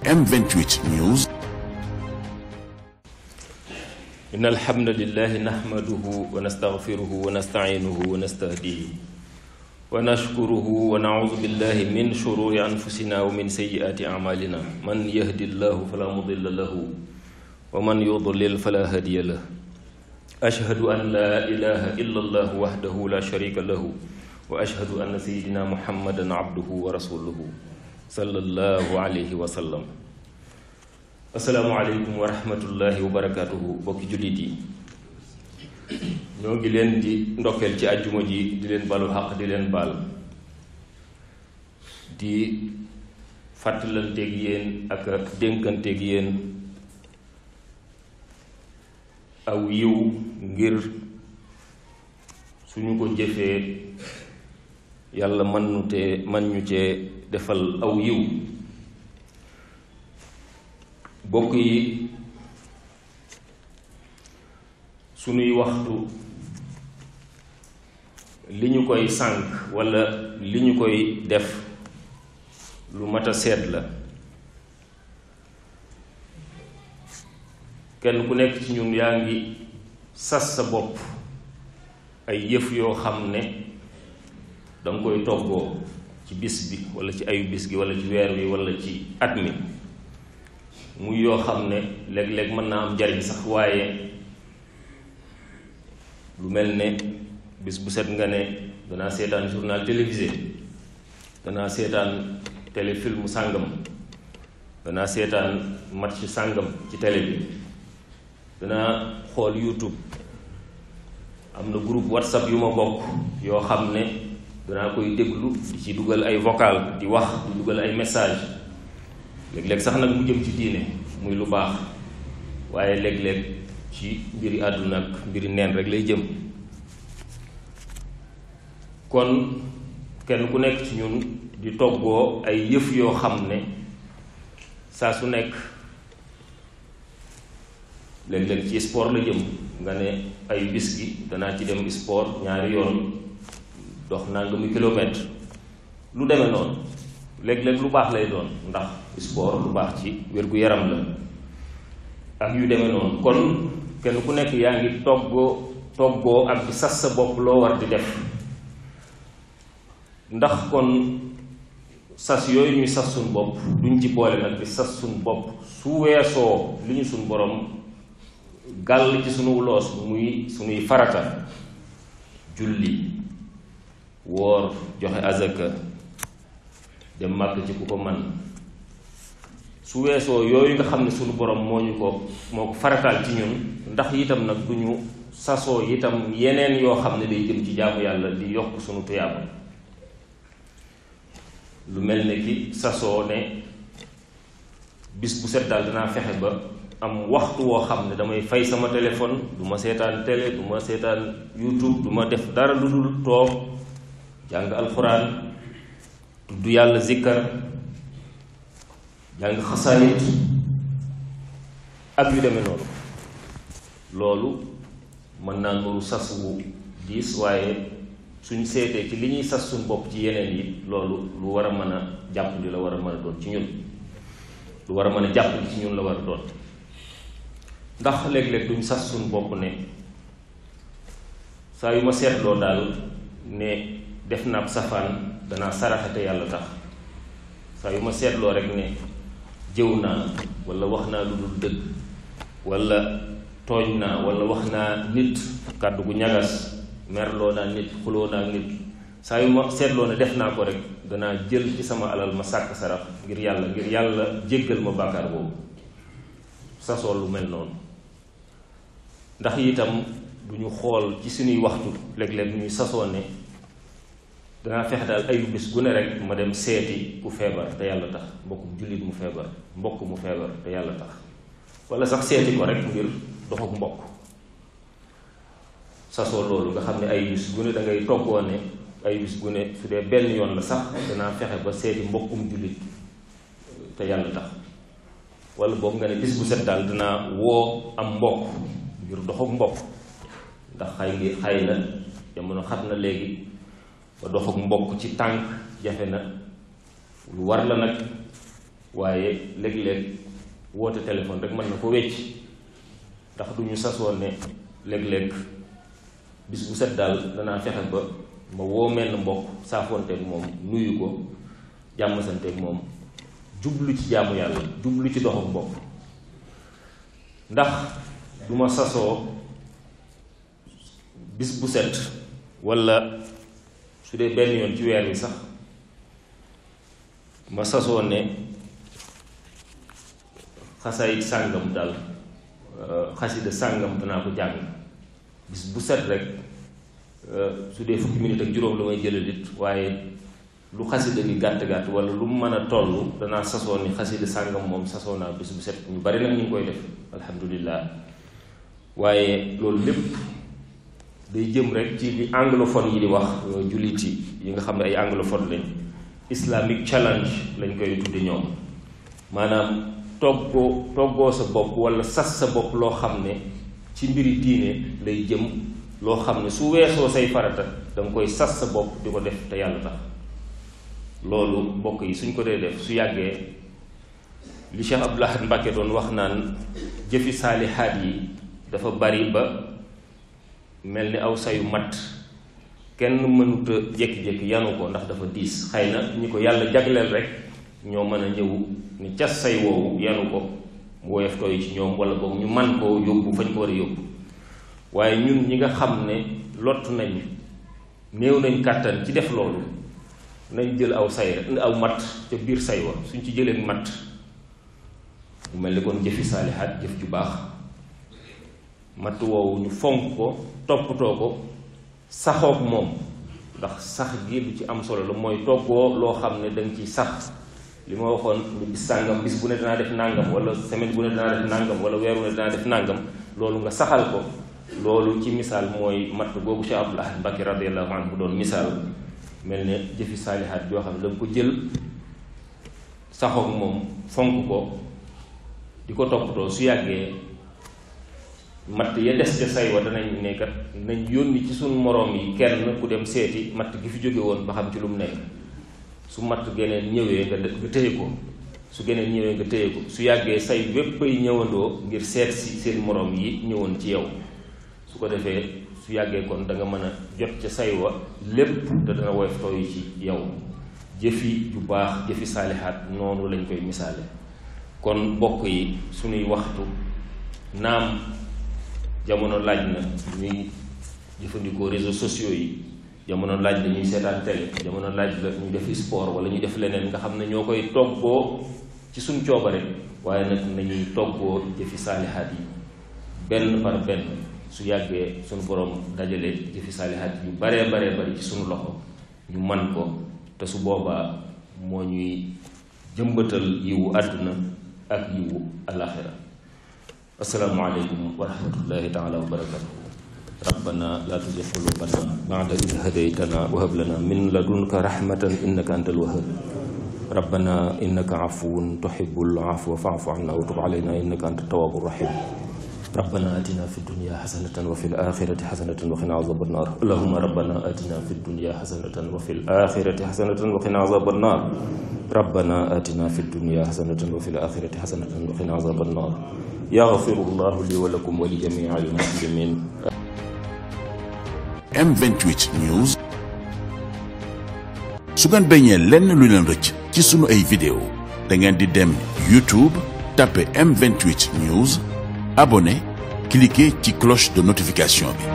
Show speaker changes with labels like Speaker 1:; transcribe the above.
Speaker 1: M28 News.
Speaker 2: إن الحمد لله نحمده ونستغفره ونستعينه ونستهديه ونشكره ونعوذ بالله من شرور أنفسنا ومن سيئات أعمالنا من يهد الله فلا مضل له ومن يضلل فلا هادي له أشهد أن لا إله إلا الله وحده لا شريك له وأشهد أن سيدنا محمدا عبده ورسوله صلى الله عليه وسلم. Asalaamaaleykum wa rahmatullahi wa barakatuhu bokki jullit yi ñoo ngi leen di ndokkeel ci àjjuma ji di leen balu xaq di leen baal di fàttalanteeg yéen ak dénkanteeg yéen aw yiw ngir suñu ko jëfee yàlla man ñu cee defal aw yiw. bokk yi sunuy waxtu li ñu koy sànk walla li ñu koy def lu mat a seet la. kenn ku nekk ci ñun yaa ngi sas sa bopp ay yëf yoo xam ne danga koy toggoo ci bis bi walla ci ayu bis gi walla ci weer wi walla ci at mi muy yoo xam ne léeg-léeg mën naa am njariñ sax waaye lu mel ne bis bu set nga ne danaa seetaan journal télévisé, danaa seetaan téléfilm sàngam, danaa seetaan match sàngam ci télé bi, danaa xool YouTube, am na groupe WhatsApp yu ma bokk yoo xam ne danaa koy déglu di ci dugal ay vocal di wax di dugal ay message. léeg-léeg sax nag mu jëm ci diine muy lu baax waaye léeg-léeg ci mbiri àdduna ak mbiri neen rek lay jëm. kon kenn ku nekk ci ñun di toggoo ay yëf yoo xam ne saa su nekk léeg-léeg ci sport la jëm nga ne ay bis gi danaa ci dem sport ñaari yoon dox nangami kilomètre lu demee noonu léeg-léeg lu baax lay doon ndax sport lu baax ci wér-gu-yaram la ak yu demee noonu. kon kenn ku nekk yaa ngi toggoo ak di sas sa bopp loo war di def ndax kon sas yooyu ñuy sas suñ bopp duñ ci boole nag di sas suñ bopp su weesoo li ñu suñ borom gàll ci sunu loos muy sunuy farata: julli, woor, joxe azaka, dem màgg ci ku ko man. su weesoo yooyu nga xam ne sunu borom moo ko farataal ci ñun, ndax itam nag du ñu sasoo itam yeneen yoo xam ne day jëm ci jaamu yàlla di yokk sunu tuyaaba. lu mel ne ki sasoo ne bis bu set daal danaa fexe ba am waxtu woo xam ne damay fay sama téléphone, du ma seetaan télé, du ma seetaan YouTube, du ma def dara lu dul toog jàng alxuraan, tudd yàlla, zikkar, jàng xasaayit ak yu demee noonu. loolu mën naa nuru sas wu diis waaye suñ seetee ci li ñuy sas suñ bopp ci yeneen yi loolu lu war a mën a jàppali la war a mën a doon ci ñun, lu war a mën a jàppali ci ñun la war a doon. ndax léeg-léeg duñ sas suñ bopp ne saa yu ma seetloo daal ne def naa ab safaan danaa saraxate yàlla tax. saa yu ma seetloo rek ne jëw naa walla wax naa lu dul dëgg walla tooñ naa walla wax naa nit kàddu gu ñagas, merloo naa nit, xuloo naa nit, saa yu ma seetloo ne def naa ko rek danaa jël ci sama alal ma sàkk sarax ngir yàlla jéggal ma bàkkaar boobu. sasoo lu mel noonu. ndax itam du ñu xool ci suñuy waxtu léeg-léeg ñuy sasoo ne danaa fexe daal ayu bis gu ne rek ma dem seeti ku feebar te yàlla tax, mbokkum jullit mu feebar, mbokk mu feebar te yàlla tax, walla sax seeti ko rek ngir dox ak mbokk. sasoo loolu nga xam ne ay bis gu ne dangay toggoo ne ay bis gu ne su dee benn yoon la sax danaa fexe ba seeti mbokkum jullit te yàlla tax, walla boobu nga ne bis bu set daal dinaa woo am mbokk ngir dox ak mbokk. ndax xay na jamono xat na léegi ba dox ak mbokk ci tànk jafe na, lu war la nag waaye léeg-léeg woote téléphone rek mën na ko wecc ndax du ñu sasoon ne léeg-léeg bis bu set daal danaa fexe ba ma woo menn mbokk saafoonteeg moom nuyu ko jàmm santeeg moom jublu ci jaamu yàlla jublu ci doxu mbokk ndax du ma sasoo bis bu set walla su dee benn yoon ci weer wi sax ma sasoo ne xasaayit sàngam daal xasida sàngam danaa ko jàng bis bu set rek su dee fukki minute ak juróom la may jëlal it waaye lu xasida gi gàtt-gàtt wala lu mu mën a toll danaa sasoo ni xasida sàngam moom sasoo naa bis bu set ñu bari nag ñu ngi koy def alhamdulillah waaye loolu lépp day jëm rek ci li anglophone yi di wax jullit yi nga xam ne ay anglophone lañ islamic challenge lañ koy tudde ñoom maanaam toggoo sa bopp wala sas sa bopp loo xam ne ci mbiri diine lay jëm loo xam ne su weesoo say farata danga koy sas sa bopp di ko def te yàlla tax loolu mbokk yi suñ ko dee def su yàggee li Cheikh Abdoul Ahad Mbacké doon wax naan jëfi saalihaat yi dafa bari ba mel ni aw sayu matt kenn mënuta jékki-jékki yanu ko ndax dafa diis xëy na ñi ko yàlla jagleel rek ñoo mën a ñëw ni cas say woowu yanu ko mu woyof tooy ci ñoom wala boog ñu man koo yóbbu fañ ko war a yóbbu waaye ñun ñi nga xam ne lott nañ néew nañ kàttan ci def loolu nañ jël aw say aw matt ca biir say wa suñ ci jëlee matt mu mel ni kon jëfi saalihaat jëf ju baax matt woowu ñu fonk ko toppatoo ko saxoog moom ndax sax gi lu ci am solo la mooy toggoo loo xam ne danga ciy sax li ma waxoon ni bis sàngam bis bu ne danaa def nàngam wala semaine bu ne danaa def nàngam wala weer bu ne danaa def nàngam loolu nga saxal ko loolu ci misaal mooy matt boobu Cheikh Abdoul Ahad Mbacké radiyallahu anhu doon misaal mel ne jëfi saalihaat yoo xam ne danga ko jël saxoog moom fonk ko di ko toppatoo su yàggee matt ya des ca say wa danañ nekkat nañ yónni ci suñ moroom yi kenn ku dem seeti matt gi fi jóge woon ba xam ci lu mu nekk su matt geneen ñëwee nga téye ko su geneen ñëwee nga téye ko su yàggee say wépp ay ñëwandoo ngir seet si seen moroom yi ñëwoon ci yow su ko defee su yàggee kon da nga mën a jot ca say wa lépp te dana woyof tooy ci yow jëfi ju baax jëfi saalihaat noonu lañ koy misaale kon bokk yi suñuy waxtu naam jamono laaj na ñuy jëfandikoo réseaux sociaux yi jamono laaj la ñuy seetaan télé jamono laaj la ñuy def sport wala ñu def leneen nga xam ne ñoo koy toggoo ci suñ coobare waaye nag nañuy toggoo jëfi saalihaat yi benn par benn su yàggee suñu borom dajale jëfi saalihaat yu baree bari ci suñu loxo ñu man ko te su boobaa moo ñuy jëmbatal yiwu àdduna ak yiwu alaxira asalaamaaleykum wa rahmatullahi taala wa barakatuhu rabbana la tuzigh qulubana ba'da idh hadaytana wa hab lana min ladunka rahmatan innaka antal wahhab rabbana innaka afuwun tuhibbul afwa fa'fu anna wa tub alayna innaka antat tawwabur rahim rabbana atina fid dunya hasanatan wa fil akhirati hasanatan wa qina azaban nar allahumma rabbana atina fid dunya hasanatan wa fil akhirati hasanatan wa qina azaban nar rabbana atina fid dunya hasanatan wa fil akhirati hasanatan wa qina azaban nar yaghfirullahu li wa lakum wa li jami'il muslimin.
Speaker 1: M28 News. su ngeen bañee lenn lu leen rëcc ci sunu ay vidéo da ngeen di dem YouTube tapé M28 News abonné cliquer ci cloche de notification bi.